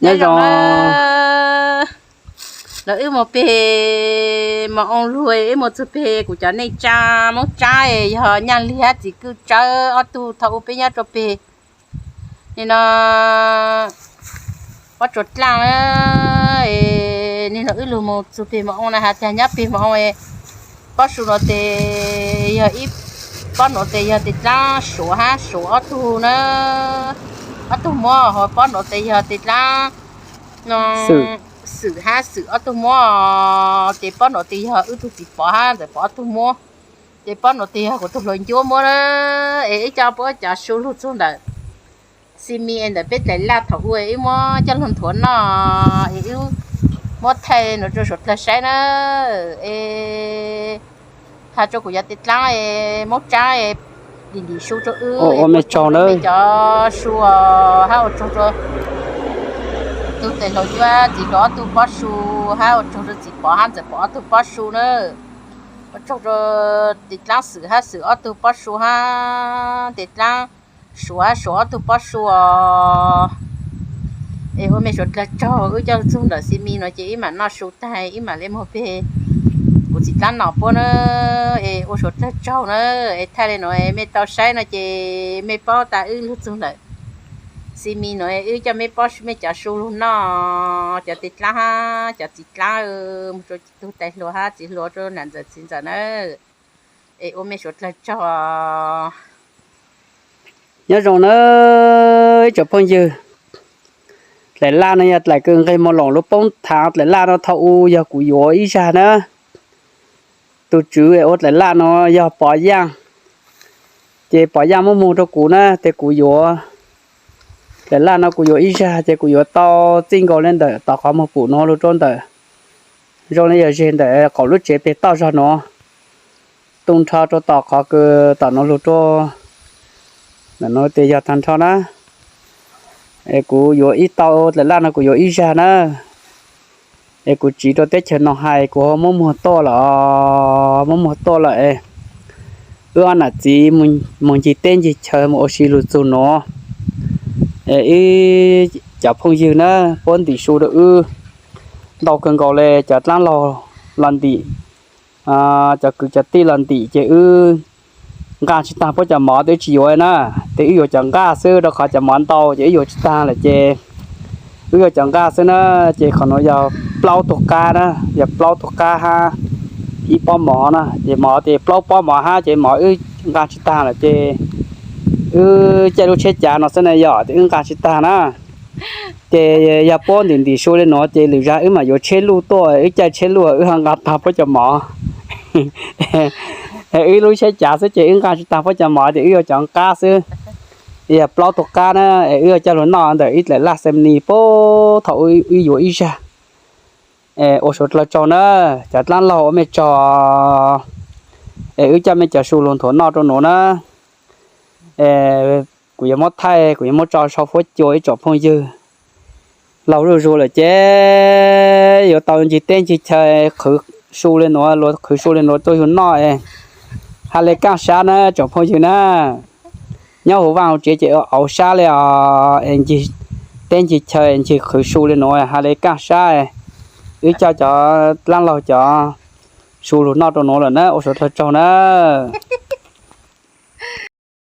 Nyob zoo, los wb mus peg mos oo lug, wb mus txug peg kuv cov neej tsaa Moob Tsaab, yog Nyaj Lig hab txiv Kwj Tsawb ob tug thaum ub peb nyob rua peg nim no Pob Tsuas dlaaj na. Nim no wb lug mus txug peg mos oo na, has tas nyob peg mos oo, pob su nuav tes yog ib, pob nuav tes yog tes dlaab Suav hab Suav ob tug na, ob tug muab, ho pob nuav tes yog tes dlaab Xwm hab Xwm ob tug muab, ces pob nuav tes yog wb tug txiv Pov hab Ntxawm Pov ob tug muab, ces pob nuav tes yog kuv tug hluas ncuab muab na. Es wb coj puab cov su lug txug ntawm Xi Mis es ntawm peb dlaim laj thaum ub wb muab coj lug nthuav noj, es wb muab thaij nuav rua suav dlawg saib na. Es has rua kuv cov tes dlaab Moob Tsaab, dim ntim su rua wb, ua mej tsaug na, cov su hab ua tsaug rua tug tes hluas ncuab txiv hluas ob tug pob su, hab ua tsaug rua txiv Pov hab Ntxawm Pov ob tug pob su na. Ua tsaug rua tes dlaab Xwm hab Xwm ob tug pob su hab tes dlaab Suav hab Suav ob tug pob su os. Es ua mej suav dlawg tsaug, wb coj txug ntawm Xi Mis nuav ces wb mam noj su taag wb mam le moog peg kuv txiv dlaab nom puab na. Es ua suav dlawg tsaug na. Es thaij le nuav mej tau saib no ces mej paub tas wb lug txug ntawm Xi Mis nuav, wb coj mej pob, mej cov su lug noj, cov tes dlaab hab cov txiv dlaab, moog rua tug tais hluas hab txiv hluas rua nam ntxawm txiv ntxawm na. Es ua mej suav dlawg tsaug. Nyob zoo na ib tsoom phooj ywg, dlaim laj no yog dlaim kws nqeg Moo Loos lub poob thaav. Dlaim laj no thaum ub yog kuv yuav ib zag na. Tug tswv ua dlaim laj no yog Pov Yaaj, ces Pov Yaaj muab moog rua kuv na, ces kuv yuav, dlaim laj no kuv yuav ib zag ces kuv yuav tau txij nkaus le ntawm tom qhov moog pum nuav lug rua ntawm, zoo le yog ze ntawm qaum lub tsev peg toj zog nuav, tu nrho rua tom qhov kws tom nuav lug rua ntawm nuav tes yog tag nrho na. Es kuv yuav ib tau dlaim laj no kuv yuav ib zag na. Es kuv tsiv rua teb chaws no hais kuv ho muab muag tuaj lawm, muab muag tuaj lawm es wb ob nam txiv moog ncig teb ncig chaw moog ua si lug txug nuav. Es wb cov phooj ywg na, puab ntim su rua wb ntau kawg nkaus le, cov dlaab laug los ntim, cov kwv cov tij los ntim, ces wb nqaa tsis taag puab cov mov, tes wb tsis yuav na, tes wb yuav cov nqaj xwb, rua qhov cov mov ntau ces wb yuav tsis taag lawm ces wb yuav cov nqaj xwb na. Ces qhov nuav yog plaub tug qab na, yog plaub tug qab hab ib pob mov na, ces mov ces plaub pob mov hab ces mov wb nqaa tsis taag lawm ces wb caij lub tsheb cav no xwb na yom, ces wb nqaa tsis taag na. Ces yog puab ntim ntim su le nuav ces lwm zag wb mam yuav tsheb luj tuaj, wb caij tsheb luj wb ho nqaa taag puab cov mov. Wb lub tsheb cav xwb ces wb nqaa tsis taag puab cov mov, ces wb yuav cov nqaj xwb. Yog plaub tug qab na, es wb yuav coj lug noj ntawm ib dlaim laj Xi Mis puag thaum wb yuav ib zag. Ua suav dlawg tsaug na, cov dlaab laug ua mej tsaug. Es wb coj mej cov su lug nthuav noj rua nuav na. Kuv yuav muab thaij, kuv yuav muab tso sau fuab cua ib tsoom phooj ywg. Laug zuj zug lawm ces yuav tau ncig teb ncig chaw qhwv su le nuav, luag qhwv su le nuav tuaj yug noj, ha le kaaj sab na tsoom phooj ywg na. Nyob huv vaaj huv tsev ces auv sab le os, es ncig teb ncig chaw ncig qhwv su le nuav ha le kaaj sab. Wb coj cov dlaab laug cov su lug noj rua nuav lawm na, ua suav dlawg tsaug na.